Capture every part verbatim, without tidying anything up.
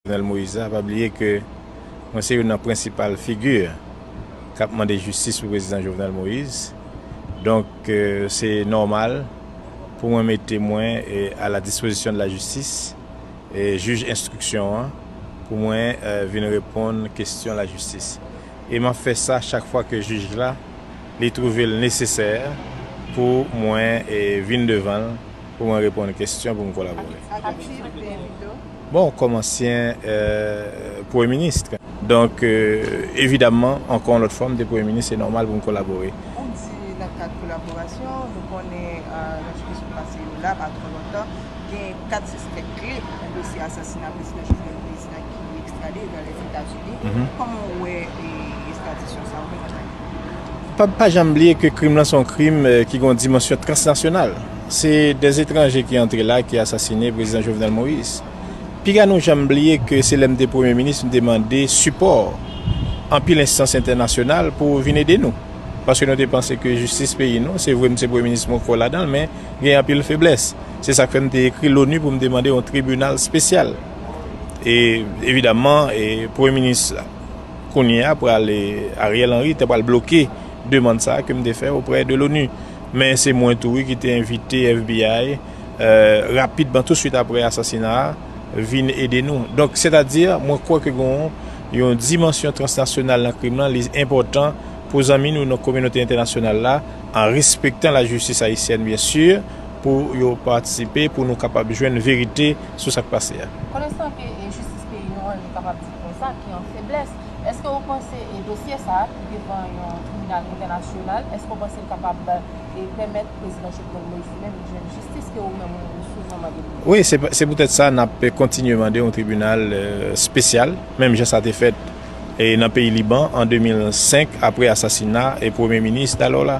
Jovenel Moïse la, pa bliye ke mwen se youn nan prensipal figi k ap mande jistis pou prezidan Jovenel Moïse. Donk, euh, se nòmal pou mwen mete mwen, eh, a la dispozisyon de la jistis, eh, jij enstriksyon an, pou mwen, eh, vin reponn kesyon lajistis. E m ap fè sa chak fwa ke jij la, li twouve l nesesè pou mwen, eh, vin devan l, pou mwen reponn kesyon, pou m kolabore. Bon, kòm ansyen, eh, premye minis. Donk, eh, evidamman, ankò yon lòt fwa, m te premye minis, se nòmal pou m kolabore. Ou di nan kad kolaborasyon, nou konnen, eh, nan jounen sou pase yo la, pa twò lontan, gen kat sispèk kle nan dosye asasina prezidan Jovenel Moïse la ki ekstrade vers Lèzetazini. Mhm. Kòman w wè, eh, ekstradisyon sa a, ou menm antanke Pa, pa janm bliye ke krim lan se yon krim, eh, ki gen yon dimansyon transnasyonal. Se dè etranje ki antre la, ki asasine prezidan Jovenel Moïse. Piga nou janm bliye ke se lè m te premye minis, m te mande sipò anpil enstans entènasyonal pou vin ede nou. Paske nou te panse ke jistis peyi nou, se vre m se premye minis, mwen kwè ladan l, men gen anpil feblès. Se sa k fè m te ekri Loni pou m te mande yon tribinal espesyal. E evidamman, e premye minis kounye a pral, e, Ariel Henry te pral bloke demann sa a ke m te fè oprè de Loni. Men se mwen tou, wi, ki te envite F B I, eh, rapidman, touswit apre asasina a, vin ede nou. Donk, sètadi, mwen kwè ke gen yon dimansyon transnasyonal nan krim lan, li enpòtan pou zanmi nou nan kominote entènasyonal la, an respektan lajistis ayisyèn, byen si, pou yo patisipe, pou nou kapab jwenn verite sou sa k pase a. Konesan ke, e, jistis peyi nou an, nou kapab di konsa, ki an feblès, èske w panse, e, dosye sa a ki devan yon tribinal entènasyonal, èske w panse l kapab, e, pèmèt prezidan Jovenel Moïse li menm jwenn jistis ke ou menm ou souzan mande pou li? Wi, se, se poutèt sa n ap kontinye mande yon tribinal, eh, espesyal, menm jan sa te fèt, e, nan peyi Liban an de mil senk, apre asasina, e, premye minis dalò la,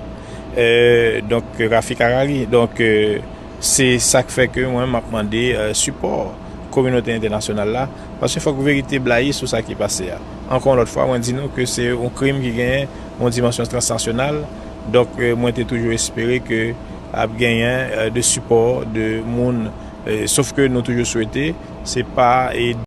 eh, donk, Rafik Hariri. Donk, eh, se sa k fè ke mwen, m ap mande, eh, sipò kominote entènasyonal la, paske fòk verite blayi sou sa ki pase a. Ankò yon lòt fwa, mwen di nou ke se yon krim ki genyen yon dimansyon transnasyonal. Donk, eh, mwen te toujou espere ke ap genyen, eh, de sipò de moun, eh, sof ke nou toujou swete, se pa, eh,